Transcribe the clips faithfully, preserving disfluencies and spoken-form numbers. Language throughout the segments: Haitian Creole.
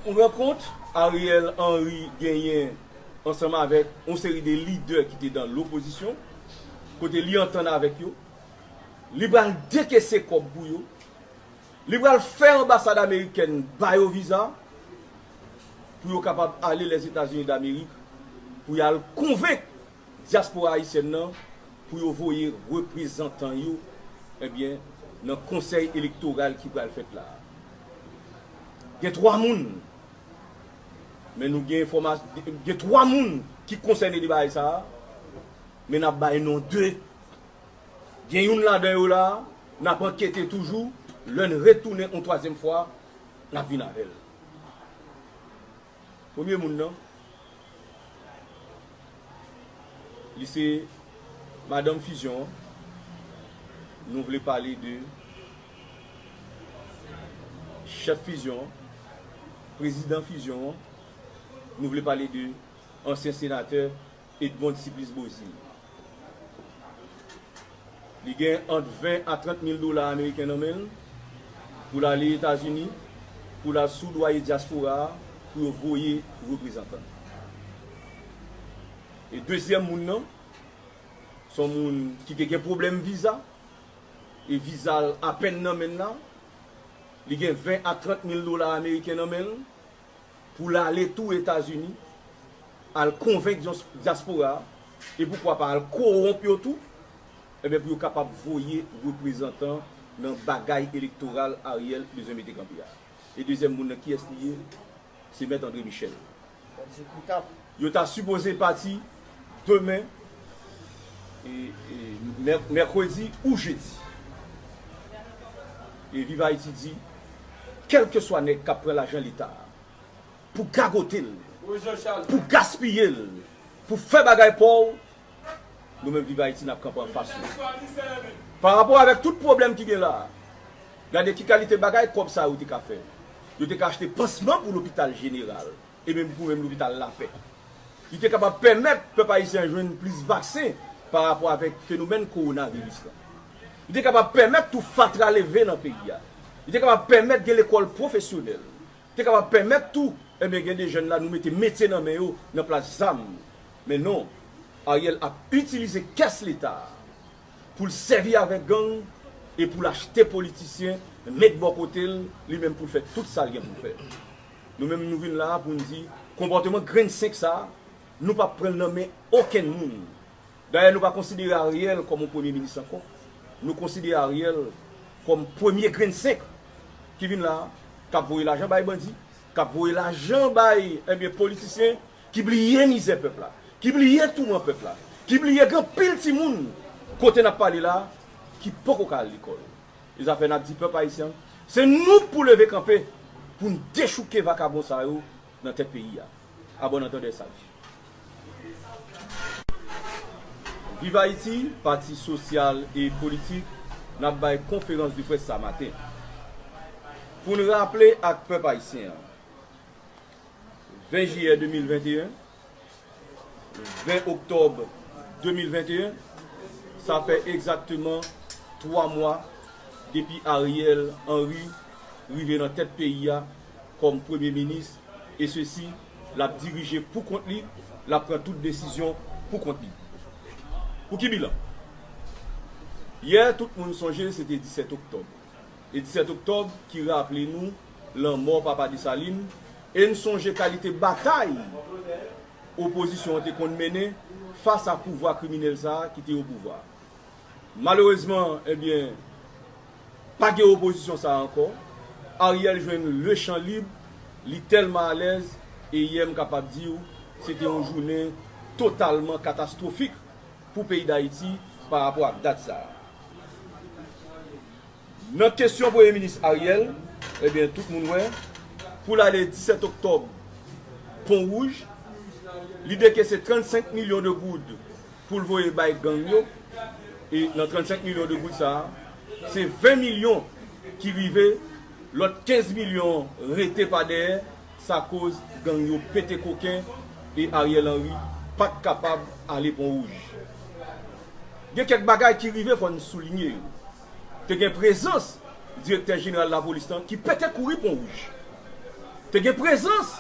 Yon rankont Ariel Henry genyen ansanm avèk yon seri de lidè ki te nan lopozisyon, kote li antann avèk yo. Li pral dekese kòb pou yo. Li pral fè anbasad amerikèn ba yo viza pou yo kapab ale Lèzetazini Damerik pou y al konvenk dyaspora ayisyèn nan pou yo voye reprezantan yo, ebyen, nan konsèy elektoral ki pral fèt la a. Gen twa moun, men nou gen enfòma-, gen twa moun ki konsène de bagay sa a, men n ap bay non de. Gen youn ladan yo la a, n ap ankete toujou, lè n retounen yon twazyèm fwa, n ap vin avè l. Premye moun nan, li se madanm Fusion an. Nou vle pale de chèf Fusion an, prezidan Fusion an. Nou vle pale de ansyen senatè Edmonde Supplice Beauzile. Li gen ant ven a trant mil dola ameriken nan men l pou l ale Etazini, pou l al soudwaye dyaspora a, pou yo voye reprezantan. E dezyèm moun nan, se yon moun ki te gen pwoblèm viza, e viza l apèn nan men l la. Li gen ven a trant mil dola ameriken nan men l pou l ale tou Etazini, al konvenk dyas-, dyaspora a, e poukwa pa al kowonp yo tou, ebyen, pou yo kapab voye reprezantan nan bagay elektoral Ariel bezwen mete kanpe a. E dezyèm moun nan, kiyès li ye? Se Mèt André Michel. Yo ta sipoze pati demen, e, e, mè-, mèkredi ou jedi. E Viv Ayiti di, kèlkeswa nèg k ap pran lajan Leta a pou gagote l, pou gaspiye l, pou fè bagay pa w, nou menm Viv Ayiti n ap kanpe anfas yo. Parapò avèk tout pwoblèm ki gen la a, gade ki kalite bagay kòb sa yo te ka fè. Yo te ka achte pansman pou lopital jeneral e menm pou menm lopital Lapè. Li te kapab pèmèt pèp ayisyen an jwenn plis vaksen parapò avèk fenomèn kowonaviris la. Li te kapab pèmèt tou fatra leve nan peyi a. Li te kapab pèmèt gen lekòl pwofesyonèl. Li te kapab pèmèt tou, ebyen, gen de jèn la nou mete metye nan men yo nan plas zam. Men non, Ariel ap itilize kès Leta a pou l sèvi avèk gang e pou l achte politisyen, met bò kote l, li menm pou l fè tout sa l gen pou l fè. Nou menm, nou vin la a pou n di, konpòteman grenn senk sa a, nou p ap pran l nan men okenn moun. Dayè, nou pa konsidere Ariel kòm yon premye minis ankò. Nou konsidere Ariel kòm premye grenn senk ki vin la a, k ap voye lajan bay bandi, k ap voye lajan bay, ebyen, politisyen, ki bliye mizè pèp la, ki bliye touman pèp la, ki bliye gen anpil timoun kote n ap pale la a, ki poko ka al lekòl. E zafè n ap di pèp ayisyen an, se nou k pou leve kanpe pou n dechouke vakabon sa yo nan tèt peyi a. A bòn antandè, savi. Viv Ayiti, pati sosyal e politik, n ap bay konferans de près sa maten pou n raple ak pèp ayisyen an, ven jiyè de mil venteyen, ven oktòb de mil venteyen, sa fè egzakteman twa mwa depi Ariel Henry rive nan tèt peyi a kòm premye minis, e sesi, l ap dirije pou kont li, l ap pran tout desizyon pou kont li. Pou ki bilan? Yè, tout moun sonje se te disèt oktòb. E disèt oktòb ki raple nou lanmò Papa Desalin, e n sonje kalite batay opozisyon an te konn mennen fas a pouvwa kriminèl sa a ki te o pouvwa. Malerezman, ebyen, pa gen opozisyon sa a ankò. Ariel jwenn le chan lib, li tèlman alèz, e yè m kapab di w, se te yon jounen totalman katastwofik pou peyi Dayiti pa rapò ak dat sa a. Nan kesyon Premye Minis Ariel, ebyen, tout moun wè, pou l ale disèt oktòb, Pon Wouj, li dekese trannsenk milyon de goud pou l voye bay gang yo, e nan trannsenk milyon de goud sa a, se ven milyon ki rive, lòt kenz milyon rete pa dèyè, sa koz gang yo pete koken, e Ariel Henry pa t kapab ale Pon Wouj. Gen kèk bagay ki rive, fò n soulinye yo. Te gen prezans direktè jeneral lapolis lan ki pete kouri Pon Wouj. Te gen prezans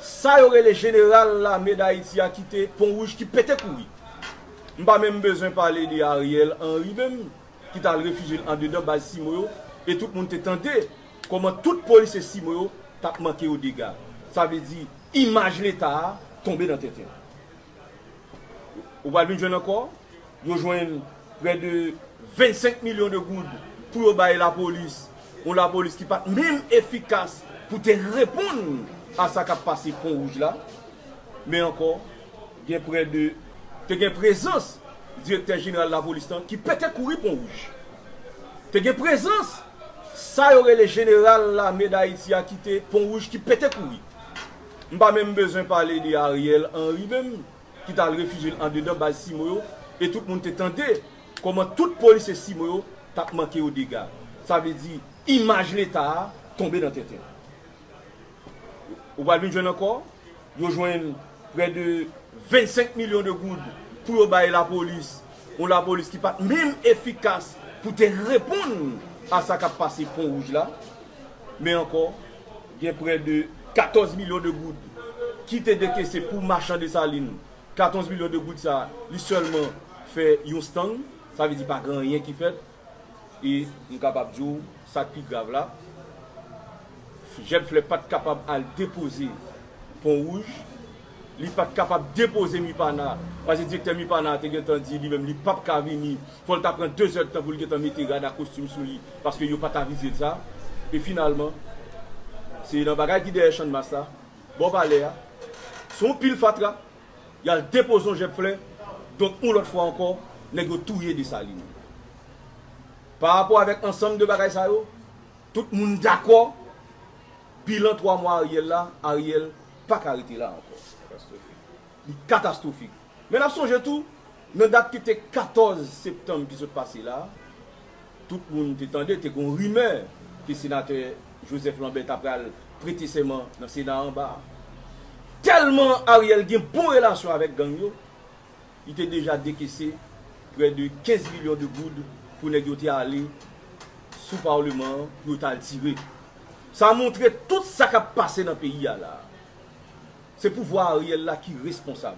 sa yo rele jeneral lame Dayiti a ki te Pon Wouj ki pete kouri. M pa menm bezwen pale de Ariel Henry menm, ki t al refijye l andedan baz Simo yo, e tout moun te tande kòman tout polisye Simo yo t ap manke yo dega. Sa vle di, imaj Leta a tonbe nan tenten. Ou pral vin jwenn ankò, yo jwenn prè de vennsenk milyon de goud pou yo bay lapolis, yon lapolis ki pa t menm efikas pou te reponn a sa k ap pase Pon Wouj la. Men ankò, gen prè de, te gen prezans direktè jeneral lapolis lan ki pete kouri Pon Wouj. Te gen prezans sa yo rele jeneral lame Dayiti a ki te Pon Wouj ki pete kouri. M pa menm bezwen pale de Ariel Henry menm, ki t al refijye l andedan baz Simo yo, e tout moun te tande kòman tout polisye Simo yo t ap manke yo dega. Sa vle di, imaj Leta a tonbe nan tenten. Ou pral vin jwenn ankò, yo jwenn prè de vennsenk milyon de goud pou yo bay lapolis, yon lapolis ki pa t menm efikas pou te reponn a sa k ap pase Pon Wouj la. Men ankò, gen prè de katòz milyon de goud ki te dekese pou machann Desalin. Katòz milyon de goud sa, li sèlman fè yon stand, sa vle di pa gen anyen ki fèt. E m kapab di w, sa k pi grav la, Jèb Flè pa t kapab al depoze Pon Wouj, li pa t kapab depoze Mipana, paske direktè Mipana te gentan di li menm li p ap ka vini, fò l ta pran de zèdtan pou l gentan mete rad ak kostim sou li, paske yo pa t avize l sa. E finalman, se nan bagay ki dèyè Channmas la, bò palè a, se yon pil fatra, y al depoze yon Jèb Flè, donk yon lòt fwa ankò, nèg yo touye Desalin. Pa rapò avèk ansanm de bagay sa yo, tout moun dakò, bilan twa mwa Ariel la, Ariel pa ka rete la ankò. Li katastwofik. Men n ap sonje tou, nan dat ki te katòz septanm ki sot pase la, tout moun te tande, te gen yon rimè ke senatè Joseph Lambert ta pral prete sèman nan Sena anba a. Tèlman Ariel gen bon relasyon avèk gang yo, li te deja dekese prè de kenz milyon de goud pou nèg yo te ale sou palman an pou yo t al tire. Sa montre tout sa k ap pase nan peyi a la. Se pouvwa Ariel la ki responsab.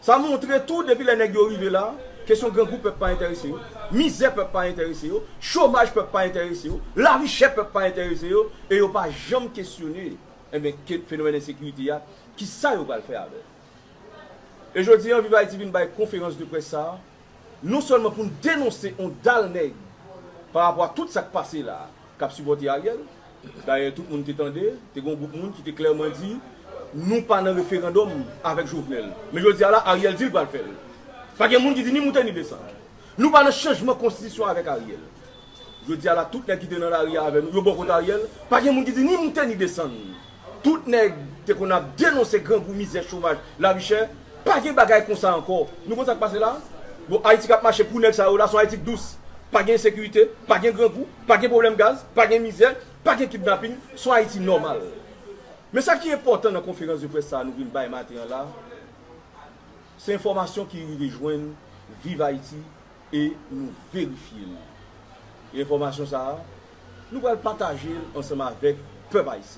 Sa montre tou, depi lè nèg yo rive la, kesyon grangou pèp pa enterese yo, mizè pèp pa enterese yo, chomaj pèp pa enterese yo, lavi chè pèp pa enterese yo, e yo pa janm kesyone, enben, ke fenomèn ensekirite a, ki sa yo pral fè avè l. E jodi a, Viv Ayiti vin bay konferans de près sa a, non sèlman pou n denonse yon dal nèg pa rapò a tout sa k pase la, k ap sipòte Ariel. Dayè, tout moun te tande, te gen yon gwoup moun ki te klèman di, nou pa nan referandòm avèk Jovenel. Men jodi a la, Ariel di l pral fè l. Pa gen moun ki di ni moute ni desann. Nou pa nan chanjman konstitisyon avèk Ariel. Jodi a la, tout nèg ki te nan lari a avè nou, yo bò kot Ariel. Pa gen moun ki di ni moute ni desann. Tout nèg te konn ap denonse grangou, mizè, chomaj, lavi chè. Pa gen bagay konsa ankò. Nou konn sa k pase la? Bon, Ayiti k ap mache pou nèg sa yo la, se yon Ayiti k dous. Pa gen ensekirite, pa gen grangou, pa gen pwoblèm gaz, pa gen mizè, pa gen kidnaping, se yon Ayiti nòmal. Men sa ki enpòtan nan konferans de près sa a nou vin bay maten an la, se enfòmasyon ki rive jwenn Viv Ayiti e nou verifye l. E enfòmasyon sa a, nou pral pataje l ansanm avèk pèp ayisyen.